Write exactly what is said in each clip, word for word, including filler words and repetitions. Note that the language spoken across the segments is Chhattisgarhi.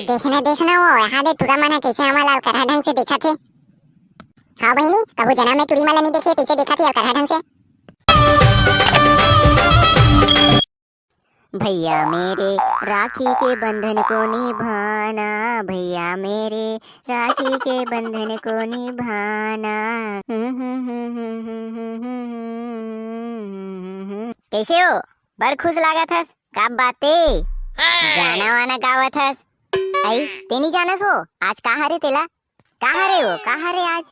देखना, देखना वो, एदे टुरा मन ह कइसे हमला अलकरहा ढंग से देखत हे। हाँ बहिनी, कभू जनम में टुरी मन ला नइ देखे, तइसे देखत हे अलकरहा ढंग से। भैया मेरे, राखी के बंधन को निभाना, भैया मेरे, राखी के बंधन को निभाना। कइसे हो? बड़ खुश लागत हस, का बात हे? गाना वाना गावत हस? अई, तें नइ जानस हो, आज का हरे तेला? का हरे हो, का हरे आज?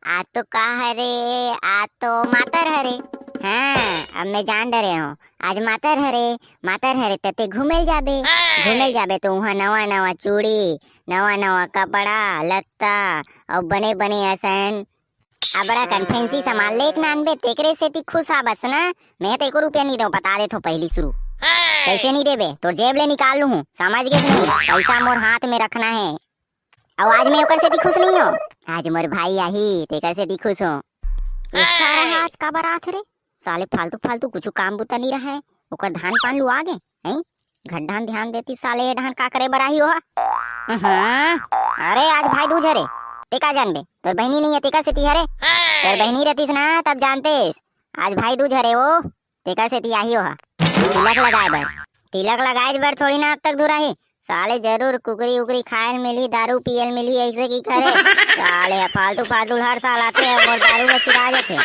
आज तो का हरे, आज तो मातर हरे। हाँ, अब मैं जान डरे हूँ, आज मातर हरे, मातर हरे त तें घूमे ल जाबे, घूमे ल जाबे त उहाँ नवा नवा चूड़ी, नवा नवा कपड़ा लत्ता अउ बने बने असन अबड़ा कन फैंसी सामान लेके नानबे, तेकरे सेती खुश हा बस ना। मैं तो एको रुपया नइ देवं, बता देथों पहिली सुरू। कइसे नइ देबे? तोर जेब ले निकाल लूहूँ, समझ गेस नहीं? पइसा मोर हाथ में रखना हे। अउ आज मैं ओकर सेती खुश नइ हों, आज मोर भाई आही, तेकर सेती खुश हों। ए सारा आज काबर आत रे? साले फालतू फालतू कुछु काम बुता नइ रहय, ओकर धान पान लुवा गे, हैं? घर डाहन ध्यान देतिस साले, ए डाहन का करे बर आही ओहा? हाँ, अरे आज भाई दूज हरे, तें का जानबे? तोर बहिनी नइ हे तेकर सेती हरे। तोर बहिनी रहतिस ना तब जानतेस, आज भाई दूज हरे ओ, तेकर सेती आही ओहा। तिलक लगाए बर, तिलक लगाए बर थोड़ी ना अब तक धुरा हे। साले जरूर कुकरी उकरी खाए ल मिलही, दारू पिए ल मिलही, अइसे कहिके हरे। साले ह फालतू फालतू हर साल आथे, मोर दारू ला सिरा जाथे,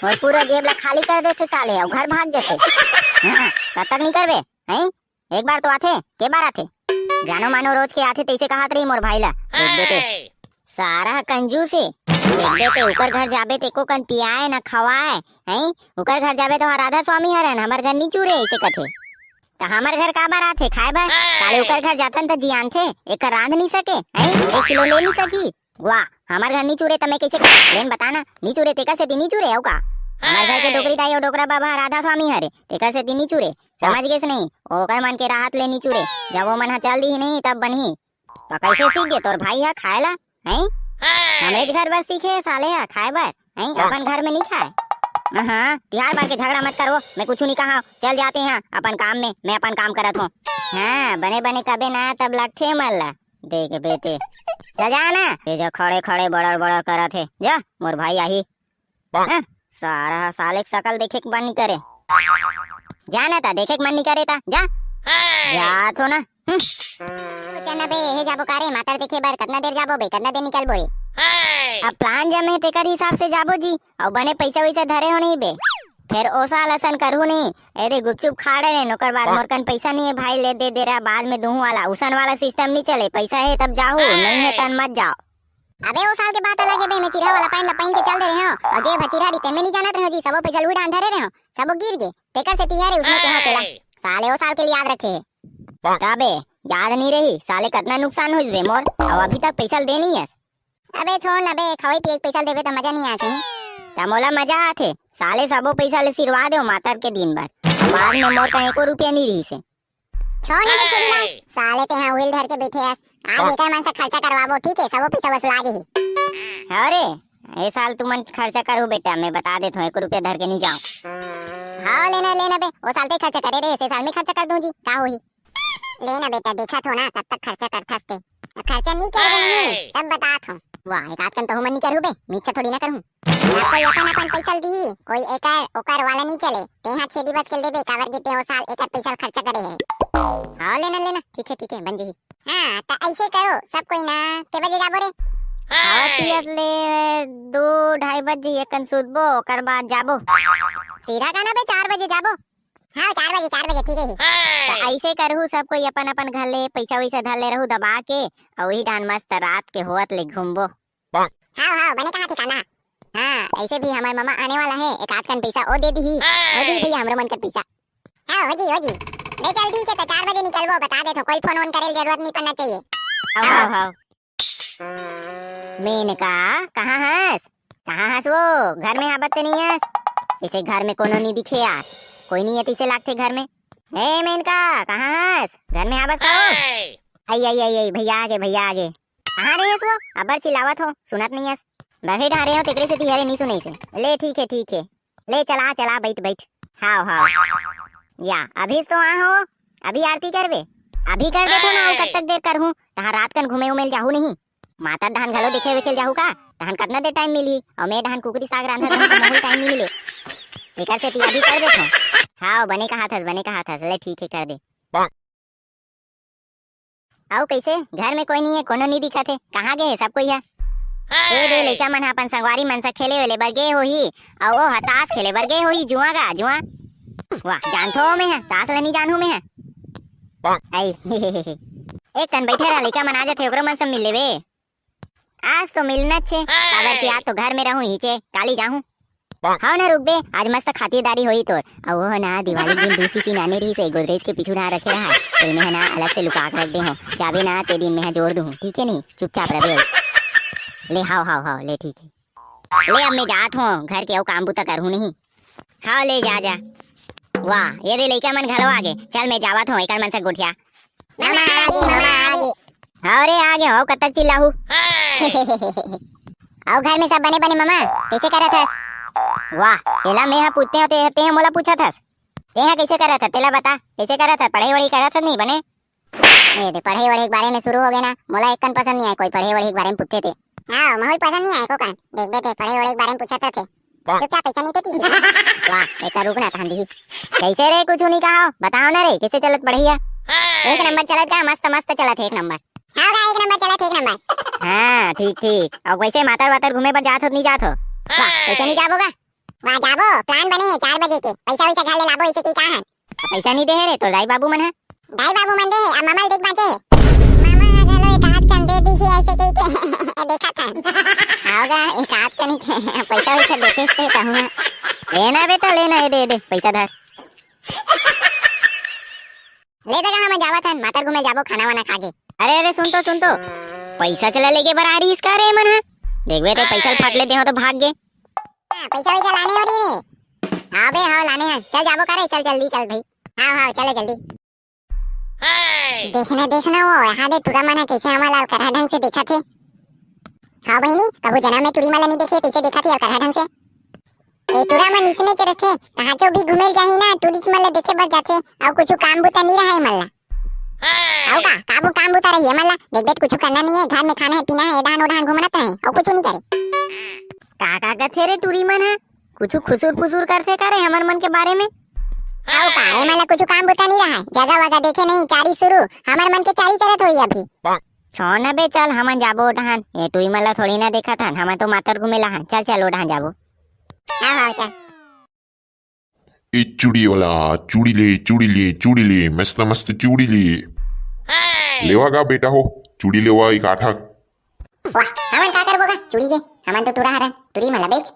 मोर पूरा जेब ला खाली कर देथे साले, अउ घर भाग जाथे। हाँ, कब तक नइ करबे, हैं? एक बार तो आथे, के बार आथे? जानो मानो रोज के आथे, तइसे कहत रही मोर भाई ला। देख बेटे, सारा ह कंजूस हे। देख बेटे, ओकर घर जाबे त एको कन पियाए न खवाए, हैं? ओकर घर जाबे त राधा स्वामी हरन, हमर घर नइ चूरे, अइसे कथे। त हमर घर काबर आथे, खाए बर? साले ओकर घर जाथन त जियानथे, एकर रांध नइ सके, हैं? एक किलो ले नइ सकी। वाह, हमर घर नइ चूरे त मैं कइसे खाऊं? ले न बता ना, नइ चूरे तेकर सेती नइ चूरे अउ का? हमर घर के डोकरी दाई अउ डोकरा बाबा राधा स्वामी हरे, तेकर सेती नइ चूरे। समझ गेस नहीं? ओकर मन के राहत ले नइ चूरे। जब ओ मन ह चल दिही नहीं तब बनही। त कइसे सीख गे तोर भाई ह खाए ला? हैं? हमरे घर बर सीखे साले ह खाए बर, हैं? अपन घर में नइ खाए। हाँ, तिहार बर के झगड़ा मत करो, मैं कुछु नइ कहा, चल जाते हैं अपन काम में, मैं अपन काम करत हों। हाँ, बने बने कबे ना तब लगथे मन ला। देख बेटे, जा, जा ना। ये जो खड़े खड़े बड़र बड़र करत हे, जा, मोर भाई आही। हाँ, सारा ह साले के सकल देखे के मन नइ करे। जा ना ता, देखे के मन नइ करे ता, जा। जात हों ना। हम्म। सोचा ना बे, हे जाबो का रे, मातर देखे बर कतना देर जाबो बे, कतना देर निकलबो रे? अब प्लान जमे हे तेकर हिसाब से जाबो जी, अउ बने पइसा वइसा धरे हों नहीं बे। फेर ओ साल असन करहूँ नहीं, एदे गुपचुप खा डरेन, ओकर बाद मोर कन पइसा नइ हे भाई, ले दे दे रहा, बाद में दूहूँ वाला, उसन वाला सिस्टम नइ चले, पइसा हे तब जाहू, नइ हे तन मत जाओ। अबे ओ साल के बात अलग हे बे, मैं चिरहा वाला पैंट ला पहिन के चल दे रहेंव, अउ जे भचिरहा रही तेमे नइ जानत रहेंव जी, सबो पइसा लुटान धरे रहेंव, सबो गिर गे, तेकर सेती हरे उसने कहा तेला। साले ओ साल के लिए याद रखे हे। का बे, याद नइ रही? साले कतना नुकसान होइस बे मोर, अउ अभी तक पइसा ल दे नइ हस। अबे छोड़ ना बे, खवई पिए के पइसा ल देबे त मजा नइ आथे। त मोला मजा आथे, साले सबो पइसा ले सिरवा देव मातर के दिन बर, बाद में मोर कन एको रुपया नइ रहिस हे। छोड़ ना बे चोरी ला, साले तेहा उहिल धर के बइठे हस, आज एकर मन से खर्चा करवाबो, ठीक हे, सबो पइसा वसूला जही। अरे, ए साल तुमन खर्चा करहू बेटा, मैं बता देत हों, एको रुपया धर के नइ जाओं। हाँ, ले ना, ले ना बे, ओ साल ते खर्चा करे रहे, ए साल मैं खर्चा कर दूं जी, का होही? ले ना बेटा, देखत हों ना, कब तक खर्चा करथस ते। खर्चा नइ करबे नहीं, तब बतात हों। वाह, एक आध कन तहूँ मन नइ करहू बे, मैं इच्छा थोड़ी ना करहूँ। सब कोई अपन अपन पइसा ल दिही, कोई एकर ओकर वाला नइ चले। तेहा छेदी बस के ल देबे, काबर के ते ओ साल एकर पइसा ल खर्चा करे हे। हाँ, ले ना, ले ना, ठीक हे, ठीक हे, बन जही। हाँ, त अइसे करो, सब कोई ना, के बजे जाबो रे? खावत पियत ले दो ढाई बजे एकन सुतबो, ओकर बाद जाबो। सीधा कहना बे, चार बजे जाबो। हाँ, चार बजे, चार बजे, ठीक हे। त अइसे करहू, सब कोई अपन अपन घर ले पइसा वइसा धर ले रहू दबा के, अउ उही डाहन मस्त रात के होवत ले घूमबो। हाँ, हाँ, बने कहा ठिकाना। हाँ, अइसे भी हमर ममा आने वाला हे, एक आध कन पइसा ओ दे दिही। ओ जी भैया, हमरो मन कन पइसा। हाँ, हो जी, हो जी। ले चल, ठीक हे, त चार बजे निकलबो, बता देत हों, कोई फोन वोन करे ल जरूरत नइ पड़ना चाहिए। हाँ, हाँ, हाँ। मेनका, कहाँ हस? कहाँ हस वो? घर में हाबत ते नइ हस? इसे घर में कोनो नइ दिखे यार, कोई नइ हे तइसे लागथे घर में। ए मेनका, कहाँ हस? घर में हाबस का वो? आई, आई, आई, आई, भैया आगे, भैया आगे। कहाँ रहे हस वो? अब्बड़ चिल्लावत हो, सुनत नइ हस। बहरे डहरे हो, तेकरे सेती हरे नइ सुनइस हे। ले, ठीक हे, ठीक हे। ले, चला, चला, बइठ, बइठ। हाव, हाव। या, अभी तो आ हो, अभी आरती करबे? अभी कर देथों ना, अउ कतक देर करहूँ? तहां रात कन घूमे उमे ल जाहू नहीं? मातर डहान घलो देखे वेखे ल जाहू का? तहन कतना देर टाइम मिलही? अउ मैं डहान कुकरी साग रांधत रहूं त महू ल टाइम नहीं मिले। एकर सेती अभी कर देथों। हाव, बने कहाथस, बने कहाथस। ले ठीक हे, कर दे। अउ कइसे? घर में कोई नहीं हे, कोनो नहीं दिखत हे, कहाँ गे हे सब कोई ह? ए दे, लइका मन ह अपन संगवारी मन से खेले वेले बर गे होही, अउ ओ ह तास खेले बर गे होही। जुआ गा जुआ। वाह, जानथों मैं ह, तास ल नहीं जानहूं मैं ह। आई। एक कन बइठे रह, लइका मन आ जाथे, ओकरो मन से मिल लेबे। आज तो मिलना छे, काबर कि आज तो घर में रहूं ही चे, काली जाहूं। हव ना, रुक बे, आज मस्त खातिरदारी होही तोर। अउ वो ना, दिवाली के दिन दू सीसी नाने रहिस हे, गोदरेज के पीछू ना रखे रहा, तो मैं ह ना अलग से लुका के रख दे हूँ। जाबे ना, ते दिन मैं ह जोर दूँ, ठीक है नहीं? चुपचाप रह बे। ले, हाव, हाव, हाव, ले, ठीक है। ले, अब मैं जात हूँ, घर के अउ काम बूता करहूँ नहीं। हाव, ले जा, जा। वाह, ये दे लइका मन घलो आगे। चल, मैं जावत हूँ, एकर मन से गोठिया। ममा आगे, ममा आगे। हव रे, आगे हव, कतक चिल्लाहू। अउ घर में सब बने बने ममा, कइसे करत हस? वाह, एला मैं ह पूछते हव, ते, ते ह मोला पूछत हस। ते ह कइसे करत हस, तेला बता, कइसे करत हस, पढ़ाई वढ़ाई करत हस नहीं बने? ए दे, पढ़ाई वढ़ाई के बारे में शुरू हो गए ना, मोला एक कन पसंद नहीं आए कोई पढ़ाई वढ़ाई के बारे में पूछते ते। हाँ, महू ल पसंद नहीं आए को कन, देखबे ते पढ़ाई वढ़ाई के बारे में पूछत रथे। चुपचाप पैसा नहीं देती। वाह, एक रुक ना, तहन दिही। कैसे रे, कुछ नहीं कहा, बताओ ना रे, कैसे चलत पढ़ैया? एक नंबर चलत का, मस्त मस्त चलत है, एक नंबर। हाँ गा, एक नंबर चलत है, एक नंबर। हाँ, ठीक ठीक। अउ वैसे मातर वातर घूमे बर जात हो त नहीं जात हो? वाह, कैसे नहीं जाबो गा? वाह, जाबो, plan बने है चार बजे के, पैसा वैसा घर ले लाबो, ऐसे कही कहा है। पैसा नहीं दे है रे, तो दाई बाबू मन है। दाई बाबू मन दे हे, अब ममा ल देख बांचे हे। ममा ह घलो एक आध कन दे दिही ऐसे कहिके देखत हन। आओगा, एक आध कन ही पैसा वैसा देते से कहूँ ना। लेना बेटा, लेना, ये दे, ये दे, पैसा धर। ले दे गा, हम जावत हन, मातर घूमे जाबो, खाना वाना खा के। अरे, अरे, सुन तो, सुन तो। पैसा चला लेके बर आ रही इसका रे मन ह। देखबे ते पैसा ल फट ले दे हो तो भाग गे। हाँ, पैसा वैसा लाने हो रही रे। हाँ बे, हाँ, लाने हैं। चल जाबो करे, चल जल्दी चल भाई। हाँ, हाँ, चले जल्दी। देखना, देखना वो, यहाँ दे टूरा मन ह कैसे हमन ला अलकरहा ढंग से देखत हे। हाँ बहिनी, कभू जनम में टूरी मन ला नहीं देखे, कैसे देखत हे अलकरहा ढंग से। ए टूरा मन इसने च रथे, कहाँ चो भी घूमे ल जाही ना, टूरी मन ला देखे बर जाथे, अउ कुछ काम बुता नहीं रहा है मन ला। अउ का, काबू काम बुता रही है मन ला, देख बेट कुछ करना नहीं है, घर में खाना है, पीना है, एडहान ओडहान घूमना तो है, अउ कुछ नहीं करे। का का कथे रे टूरी मन ह? कुछ खुसुर फुसुर करथे का रे हमर मन के बारे में? अउ का, ए मन ला कुछ काम बुता नहीं रहा, जगह वगह देखे नहीं, चारी शुरू, हमर मन के चारी करत होई अभी। छोड़ ना बे, चल हमन जाबो ओटहन, ए टूरी मन ला थोड़ी ना देखत हन, हमन तो मातर घूमे ला हन, चल चल ओटहन जाबो। हाँ, हाँ, चल। ए चूड़ी वाला, चूड़ी ले, चूड़ी ले, चूड़ी ले, मस्त मस्त चूड़ी ले। लेवा गा बेटा हो, चूड़ी लेवा एक आठक। वाह, हमन का करबो गा चूड़ी के? हमन तो टूरा हरन, टूरी मन ला बेच।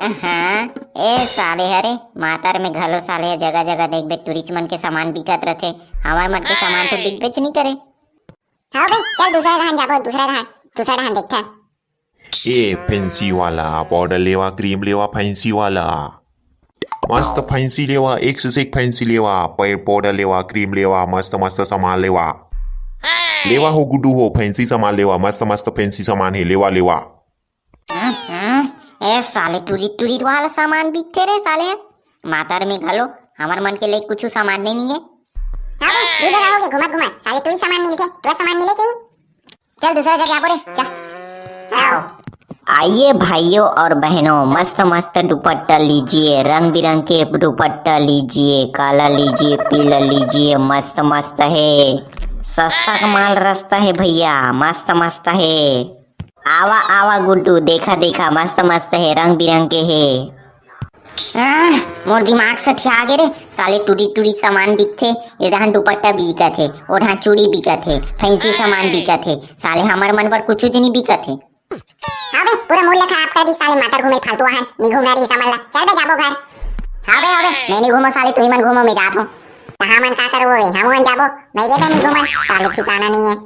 हाँ, ए साले हरे, मातर में घलो साले जगह जगह देखबे टूरीच मन के सामान बिकत रथे, हमर मन के सामान तो बिकबेच नहीं करे। हाँ बे, चल दूसरा डहान जाबो, दूसरा डहान, दूसरा डहान देखथन। ए फैंसी वाला, पाउडर लेवा, क्रीम लेवा, फैंसी वाला। मस्त फैंसी लेवा, एक से एक फैंसी लेवा, पाउडर लेवा, क्रीम लेवा, मस्त मस्त सामान लेवा। लेवा हो गुड्डू हो, फैंसी सामान लेवा, मस्त मस्त फैंसी सामान है, लेवा लेवा। हम्म, ए साले टूरी टूरी वाला सामान बिकथे रे साले। मातर में घलो हमर मन के लिए कुछ सामान नहीं है। हाँ बे, दू जगह हो गए घूमत घूमत, साले टूरी सामान मिलथे, टूरा सामान मिले चाहिए। चल दूसरा जगह जाबो रे, जा। आओ। आइए भाइयों और बहनों, मस्त मस्त दुपट्टा लीजिए, रंग बिरंग के दुपट्टा लीजिए, काला लीजिए, पीला लीजिए, मस्त मस्त है। सस्ता का माल रस्ता है भैया, मस्त मस्त है। आवा आवा गुड्डू, देखा देखा, मस्त मस्त है, रंग बिरंग के है। आह, मोर दिमाग सठिया गे रे। साले टूरी टूरी सामान बिकथे, ए डहान दुपट्टा बिकत हे, ओ डहान चूड़ी बिकत हे, फैंसी सामान बिकत हे। साले हमर मन बर कुछू च नइ बिकत हे। हाँ बे, पूरा मूड ले खराब कर दी साले, मातर घूमे फालतू आहन, नी घूमना रही समझ ला। चल बे जाबो घर। हाँ बे, हाँ बे, मैं नी घूमो साले, तुही मन घूमो, मैं जात हूँ। कहाँ मन का करबो बे, हम मन जाबो, मैं गे बे नी घूमन, साले ठिकाना नहीं है।